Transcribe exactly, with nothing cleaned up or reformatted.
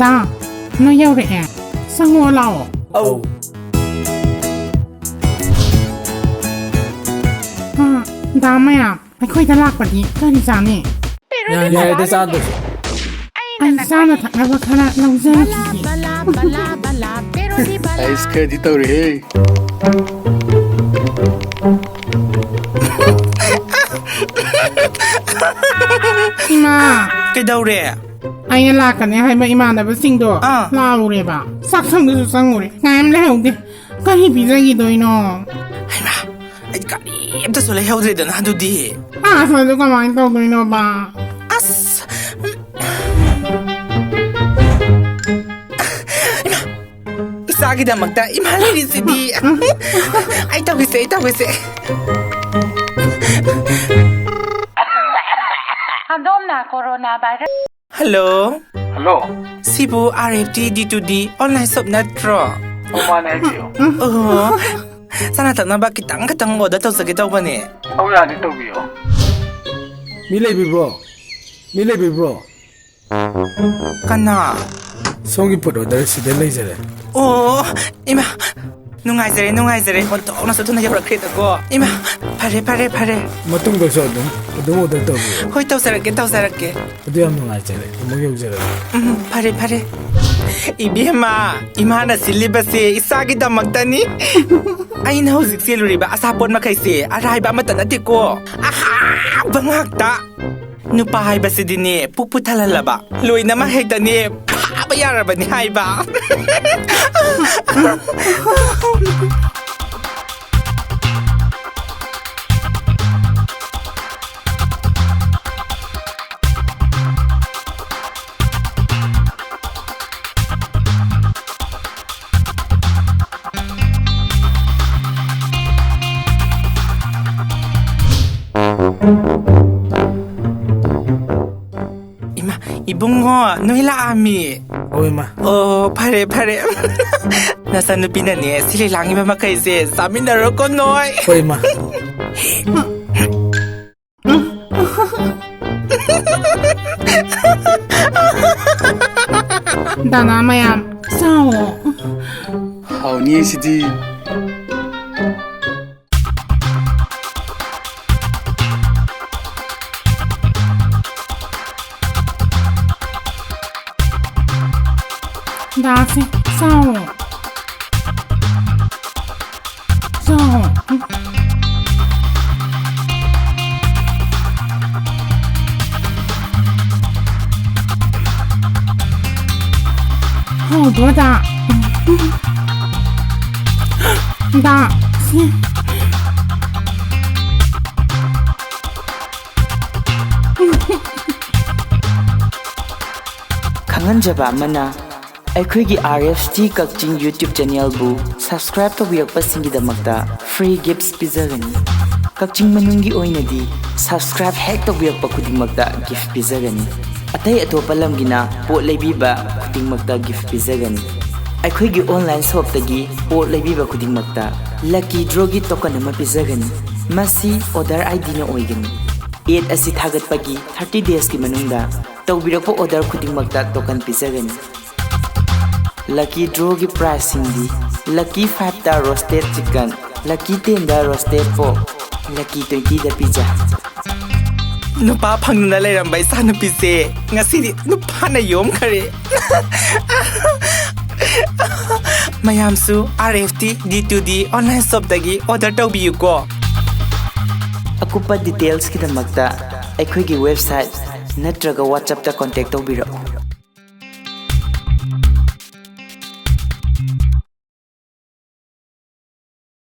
ꯇꯥ, ꯅꯣꯏ ꯌꯧꯔꯛꯑꯦ꯫ ꯆꯪꯉꯣ ꯂꯥꯛꯑꯣ꯫ ꯑꯧ꯫ ꯑꯥ, ꯗꯥ ꯃꯌꯥꯝ, ꯑꯩꯈꯣꯏꯗ ꯂꯥꯛꯄꯗꯤ ꯀꯔꯤ ꯆꯥꯅꯤ? ꯌꯥꯏ, ꯌꯥꯏꯗ ꯆꯥꯗ꯭ꯔꯁꯨ꯫ ꯑꯩ ꯆꯥꯅ ꯊꯛꯅꯕ ꯈꯔ ꯂꯧꯖꯔꯛꯈꯤꯒꯦ꯫ ꯑꯩꯁ ꯈꯔꯗꯤ ꯇꯧꯔꯦꯍꯦ꯫ ꯏꯃꯥ! ꯀꯩꯗꯧꯔꯦ? ꯑꯩꯅ ꯂꯥꯛꯀꯅꯤ ꯍꯥꯏꯕ ꯏꯃꯥꯟꯅꯕꯁꯤꯡꯗꯣ ꯑꯥ꯫ ꯂꯥꯛꯎꯔꯦꯕ꯫ ꯆꯥꯛꯁꯪꯗꯁꯨ ꯆꯪꯉꯨꯔꯦ꯫ ꯀꯔꯤꯝ ꯂꯩꯍꯧꯗꯦ꯫ ꯀꯔꯤ ꯄꯤꯖꯈꯤꯗꯣꯏꯅꯣ? ꯍꯩꯃꯥ! ꯑꯩ ꯀꯔꯤꯝꯇꯁꯨ ꯂꯩꯍꯧꯗ꯭ꯔꯦꯗꯅ ꯑꯗꯨꯗꯤ꯫ ꯑꯁ, ꯑꯗꯨ ꯀꯃꯥꯏꯅ ꯇꯧꯗꯣꯏꯅꯣꯕ? ꯑꯁ! ꯏꯃꯥ! ꯏꯆꯥꯒꯤꯗꯃꯛꯇ ꯏꯃꯥ ꯂꯩꯔꯤꯁꯤꯗꯤ꯫ ꯑꯩ ꯇꯧꯒꯦꯁꯦ, ꯑꯩ ꯇꯧꯒꯦꯁꯦ꯫ ꯑꯗꯣꯝꯅ ꯀꯣꯔꯣꯅꯥ ꯚꯥꯏꯔꯁ ꯍꯜꯂꯣ꯫ ꯍꯜꯂꯣ꯫ ꯁꯤꯕꯨ R F T D two D online shop ꯅꯠꯇ꯭ꯔꯣ? ꯑꯣ, ꯃꯥꯅꯦ, ꯍꯥꯏꯕꯤꯌꯨ꯫ ꯑꯣ, ꯆꯥꯅ ꯊꯛꯅꯕ ꯈꯤꯇꯪ ꯈꯤꯇꯪ order ꯇꯧꯖꯒꯦ ꯇꯧꯕꯅꯦ꯫ ꯑꯧ, ꯌꯥꯅꯤ, ꯇꯧꯕꯤꯌꯣ꯫ ꯃꯤ ꯂꯩꯕꯤꯕ꯭ꯔꯣ? ꯃꯤ ꯂꯩꯕꯤꯕ꯭ꯔꯣ? ꯀꯅꯥ? ꯁꯣꯝꯒꯤ food order ꯁꯤꯗ ꯂꯩꯖꯔꯦ꯫ ꯑꯣ, ꯏꯃꯥ, ꯅꯨꯡꯉꯥꯏꯖꯔꯦ, ꯅꯨꯡꯉꯥꯏꯖꯔꯦ꯫ ꯑꯣꯟꯊꯣꯛꯅꯁꯨ ꯊꯨꯅ ꯌꯧꯔꯛꯈ꯭ꯔꯦꯗꯀꯣ꯫ ꯏꯃꯥ, ꯐꯔꯦ, ꯐꯔꯦ, ꯐꯔꯦ꯫ ꯃꯇꯨꯡꯗꯁꯨ ꯑꯗꯨꯝ, ꯑꯗꯨꯝ order ꯇꯧꯕꯤꯌꯨ꯫ ꯍꯣꯏ, ꯇꯧꯖꯔꯛꯀꯦ, ꯇꯧꯖꯔꯛꯀꯦ꯫ ꯑꯗꯨ ꯌꯥꯝ ꯅꯨꯡꯉꯥꯏꯖꯔꯦ꯫ ꯑꯃꯨꯛ ꯌꯧꯖꯔꯛꯑꯒꯦ꯫ ꯎꯝ, ꯐꯔꯦ, ꯐꯔꯦ꯫ ꯏꯕꯦꯝꯃ, ꯏꯃꯥꯅ ꯁꯤꯜꯂꯤꯕꯁꯦ ꯏꯆꯥꯒꯤꯗꯃꯛꯇꯅꯤ꯫ ꯑꯩꯅ ꯍꯧꯖꯤꯛ ꯆꯦꯜꯂꯨꯔꯤꯕ ꯑꯆꯥꯄꯣꯠ ꯃꯈꯩꯁꯦ ꯑꯔꯥꯏꯕ ꯑꯃꯠꯇ ꯅꯠꯇꯦꯀꯣ꯫ ꯑꯍꯥꯕ ꯉꯥꯛꯇ꯫ ꯅꯨꯄꯥ ꯍꯥꯏꯕꯁꯤꯗꯤꯅꯦ, ꯄꯨꯛ ꯄꯨꯊꯜꯍꯜꯂꯕ ꯂꯣꯏꯅꯃꯛ ꯍꯦꯛꯇꯅꯦ ꯐꯥꯕ ꯌꯥꯔꯕꯅꯤ ꯍꯥꯏꯕ꯫ ꯏꯃꯥ, ꯏꯕꯨꯡꯉꯣ, ꯅꯣꯏ ꯂꯥꯛꯑꯝꯃꯤ꯫ ꯍꯣꯏ, ꯏꯃꯥ꯫ ꯑꯣ, ꯐꯔꯦ, ꯐꯔꯦ꯫ ꯅꯆꯥꯅꯨꯄꯤꯅꯅꯦ ꯁꯤꯂꯩ ꯂꯥꯡꯉꯤꯕ ꯃꯈꯩꯁꯦ ꯆꯥꯃꯤꯟꯅꯔꯣꯀꯣ ꯅꯣꯏ꯫ ꯍꯣꯏ, ꯏꯃꯥ꯫ ꯇꯅꯥ ꯃꯌꯥꯝ ꯆꯥꯎꯋꯣ꯫ ꯍꯥꯎꯅꯤ ꯁꯤꯗꯤ꯫ ꯗꯥꯁꯦ ꯆꯥꯎꯋꯣ꯫ ꯆꯥꯎ꯫ ꯍꯥꯎꯕ꯭ꯔꯣ, ꯗꯥ? ꯗꯥ, ꯁꯤ꯫ ꯈꯪꯍꯟꯖꯕ ꯑꯃꯅ, ꯑꯩꯈꯣꯏꯒꯤ R F T ꯀꯛꯆꯤꯡ YouTube channelꯕꯨ subscribe ꯇꯧꯕꯤꯔꯛꯄꯁꯤꯡꯒꯤꯗꯃꯛꯇ free gifts ꯄꯤꯖꯒꯅꯤ꯫ ꯀꯛꯆꯤꯡ ꯃꯅꯨꯡꯒꯤ ꯑꯣꯏꯅꯗꯤ subscribe ꯍꯦꯛ ꯇꯧꯕꯤꯔꯛꯄ ꯈꯨꯗꯤꯡꯃꯛꯇ gift ꯄꯤꯖꯒꯅꯤ꯫ ꯑꯇꯩ ꯑꯇꯣꯞꯄ ꯂꯝꯒꯤꯅ ꯄꯣꯠ ꯂꯩꯕꯤꯕ ꯈꯨꯗꯤꯡꯃꯛꯇ gift ꯄꯤꯖꯒꯅꯤ꯫ ꯑꯩꯈꯣꯏꯒꯤ online shopꯇꯒꯤ ꯄꯣꯠ ꯂꯩꯕꯤꯕ ꯈꯨꯗꯤꯡꯃꯛꯇ lucky drawꯒꯤ token ꯑꯃ ꯄꯤꯖꯒꯅꯤ꯫ ꯃꯁꯤ order IDꯅ ꯑꯣꯏꯒꯅꯤ꯫ Ad ꯑꯁꯤ ꯊꯥꯒꯠꯄꯒꯤ thirty daysꯀꯤ ꯃꯅꯨꯡꯗ ꯇꯧꯕꯤꯔꯛꯄ order ꯈꯨꯗꯤꯡꯃꯛꯇ token ꯄꯤꯖꯒꯅꯤ꯫ Lucky drawꯒꯤ prizeꯁꯤꯡꯗꯤ lucky fiveꯇ roasted chicken, lucky tenꯗ roasted pork, lucky twentyꯗ pizza꯫ ꯅꯨꯄꯥ ꯐꯪꯗꯅ ꯂꯩꯔꯝꯕ ꯏꯆꯥꯅꯨꯄꯤꯁꯦ ꯉꯁꯤꯗꯤ ꯅꯨꯄꯥꯅ ꯌꯣꯝꯈꯔꯦ꯫ ꯃꯌꯥꯝꯁꯨ R F T D two D online shopꯇꯒꯤ order ꯇꯧꯕꯤꯌꯨꯀꯣ꯫ ꯑꯀꯨꯞꯄ detailsꯀꯤꯗꯃꯛꯇ ꯑꯩꯈꯣꯏꯒꯤ website ꯅꯠꯇ꯭ꯔꯒ WhatsAppꯇ contact ꯇꯧꯕꯤꯔꯛꯎ꯫